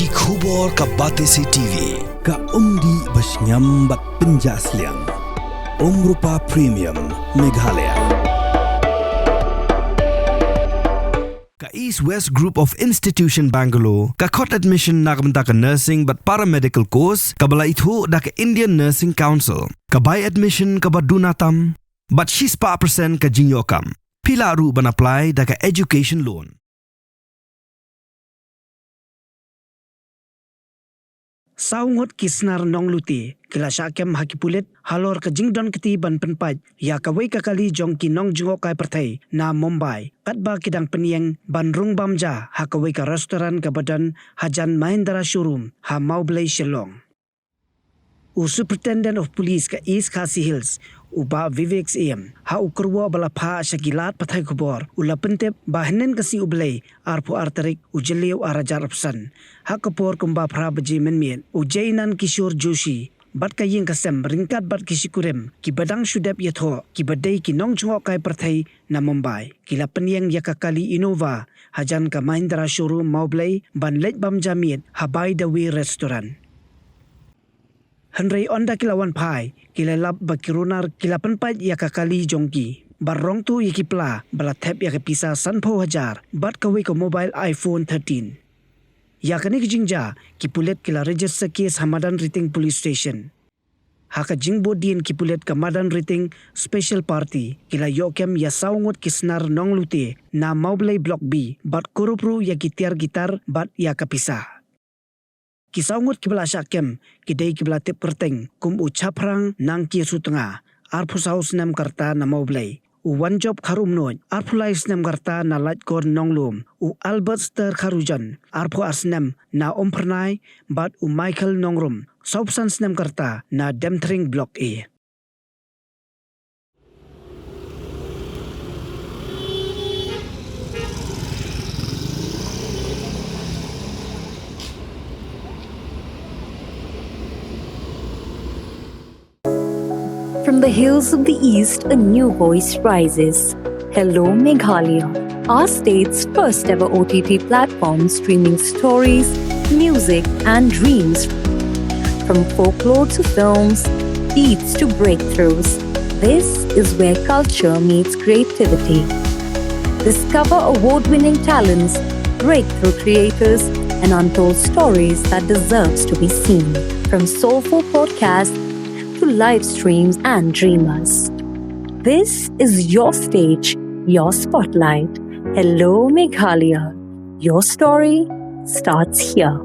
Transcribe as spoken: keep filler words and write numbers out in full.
Ki khubor ka Batesi T V. Ka umdih ba shngiam bad pynjah sliang. Umrupa Premium, Meghalaya. Ka East West Group of Institution Bangalore, ka khot admission na ka bynta ka nursing bad paramedical course, kaba la ithuh da ka Indian Nursing Council. Ka bai admission kaba duna tam, bad shispah percent ka jingïoh kam. Phi lah ruh ban apply da ka education loan. Saw ngut ki snar nonglute ki la shah kem ha ki pulit halor ka jingdon kti ban pynpait ïa kawei ka kali jong ki nongjngohkai pyrthei na Mumbai, katba ki dang pynïeng ban rung bam ja ha kawei ka restaurant kaba don hajan Mahindra showroom ha Mawblei, Shillong. U Superintendent of Police ka East Khasi Hills, u Bah Vivek Syiem, ha u kyrwoh ba la phah sha ki lad pathai khubor, u la pyntip ba hynnin ka sngi U Blei, arphew ar tarik u Jylliew ar hajar arphew san, ha ka por kumba phra baje mynmiet, u Jainan Kishore Joshi bad ka ïing ka sem ryngkat bad ki shikurim kiba dang shu dep ïathoh, kiba dei ki nongjngohkai pyrthei na Mumbai, ki la pynïeng ïa ka kali Innova hajan ka Mahindra showroom Mawblei ban leit bam ja miet ha By the Way Restaurant. Hynrei ynda ki la wan phai, ki la lap ba ki runar ki la pynpait ïa ka kali jong ki, bad rong tuh ïa ki pla ba la thep ïa ka pisa sanphew hajar bad kawei ka mobile iPhone thirteen. Ïa kane ka jingjia, ki pulit ki la register case ha Madanriting Police Station. Ha ka jingbuddien ki pulit ka Madanriting Special Party ki la ïoh kem ïa saw ngut ki snar nonglute na Mawblei Block B bad kurup ruh ïa ki tiar guitar bad ïa ka pisa. Ki saw ngut kiba la shah kem ki dei kiba la tip kyrteng kum u Chaphrang Nangkie Sutnga, arphew saw snem ka rta, na Mawblei, u Wanjop Kharumnuid, arphew lai snem ka rta, na Laitkor Nonglum, u Albert Ster Kharujan, arphew ar snem, na Umphyrnai, bad u Michael Nongrum, sawphew san snem ka rta, na Demthring Block A. From the hills of the East, a new voice rises. Hello, Meghalaya, our state's first ever O T T platform streaming stories, music, and dreams. From folklore to films, beats to breakthroughs, this is where culture meets creativity. Discover award winning talents, breakthrough creators, and untold stories that deserves to be seen. From soulful podcasts to live streams and dreamers, this is your stage, your spotlight. Hello, Meghalaya. Your story starts here.